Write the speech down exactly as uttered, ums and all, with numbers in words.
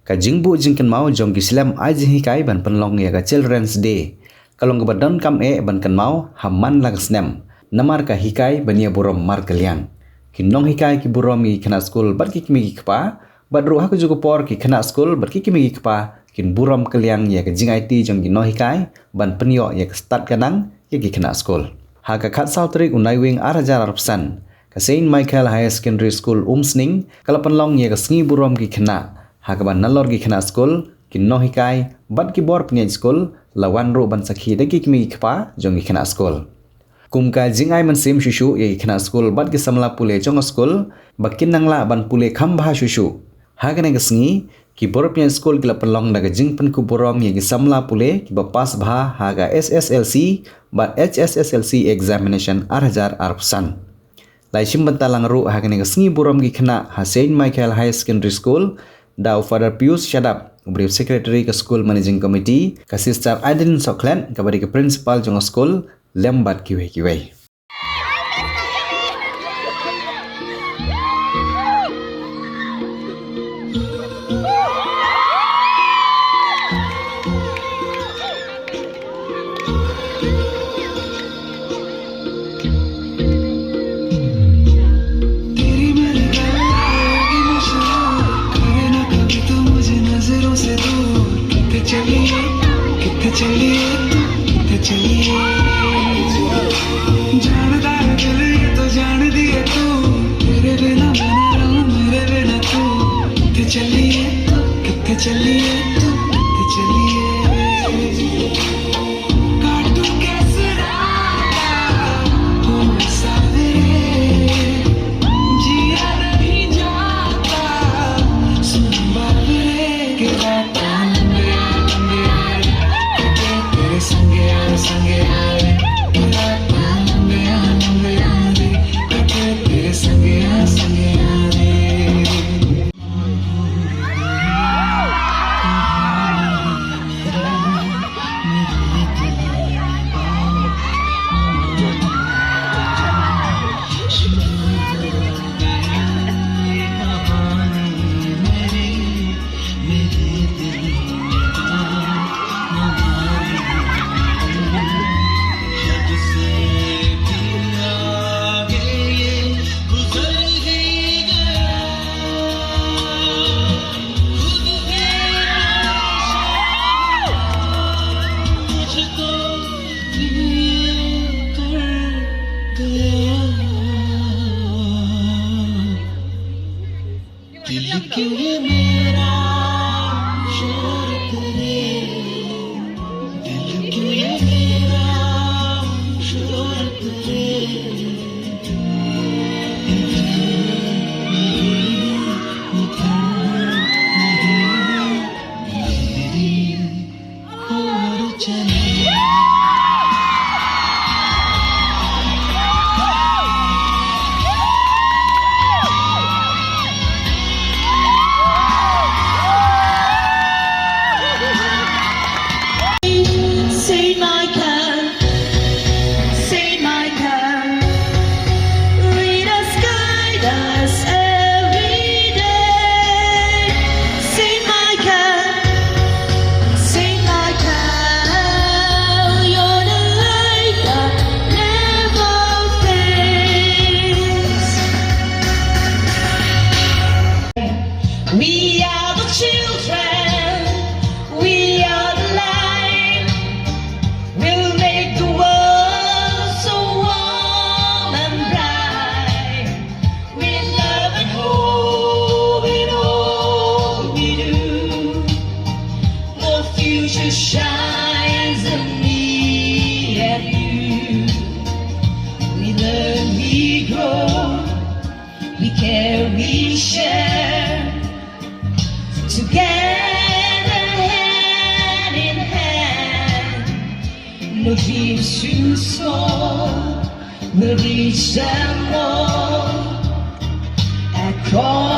Ka jingbuh jingkynmaw jong ki slem ai jinghikai ban pynlong ïa ka Children's Day ka long kaba donkam eh ban kynmaw ha man la ka snem, namar ka hikai ban ïa burom markylliang. Ki nonghikai ki burom ïa ki khynnah skul bad ki kmie ki kpa, bad ruh ha kajuh ka por ki khynnah skul bad ki kmie ki kpa kin burom kylliang ïa ka jingaiti jong ki nonghikai ban pynïoh ïa ka stad ka nang ïa ki khynnah skul. Ha ka khatsaw tarik u Naiwieng ar hajar arphew san, ka Saint Michael Higher Secondary School Umsning ka la pynlong ïa ka sngi burom ki khynnah, ha kaba nalor ki khynnah skul, ki nonghikai bad ki bor pynïaid skul la wan ruh ban sakhi da ki kmie ki kpa jong ki khynnah skul. Kum ka jingai mynsiem shuh shuh ïa ki khynnah skul bad ki samla pule jong ka skul ba kin nang lah ban pule kham bha shuh shuh. Ha kane ka sngi, ki bor pynïaid skul ki la pynlong da ka jingpynkup burom ïa ki samla pule kiba pass bha ha ka S S L C bad H S S L C examination ar hajar arphew san. Lai shim bynta lang ruh ha kane ka sngi burom ki khynnah ha Saint Michael Higher Secondary School da u Father Pius Shadap, u ba dei u Secretary ka School Managing Committee, ka Sister Adeline Sohkhlet, kaba dei ka Principal jong ka skul, lem bad kiwei kiwei. तेरी मेरी गल्ला होगी मशहूर, कभी ना कभी तू मुझे नजरों से दूर। कित्थे चली है, कित्थे चली है, कित्थे चली है। जानदा है दिल ये तो जानदी है तू, तेरे बिना मैं ना रहूं, मेरे बिना तू। कित्थे चली है तू, कित्थे चली है तू, कित्थे चली है। काटू कैसे राता ओ सावरे, जिया नहीं जाता सुन बावरे। के राता लंबिया लंबिया रे, कटे तेरे संगे यार संगे यार रे। के राता लंबिया लंबिया रे, कटे तेरे संगे यार संगे यार रे। दिल क्यों ये मेरा शोर करे, दिल क्यों ये मेरा शोर करे। Saint Michael, Saint Michael, lead us, guide us every day. Saint Michael, Saint Michael, you're the light that never fades. We are the children, we are the light. We'll make the world so warm and bright. With love and hope in all we do. The future shines in me and you. We learn, we grow, we care, we share. Together, hand in hand, no dreams too small, we'll reach them all. Across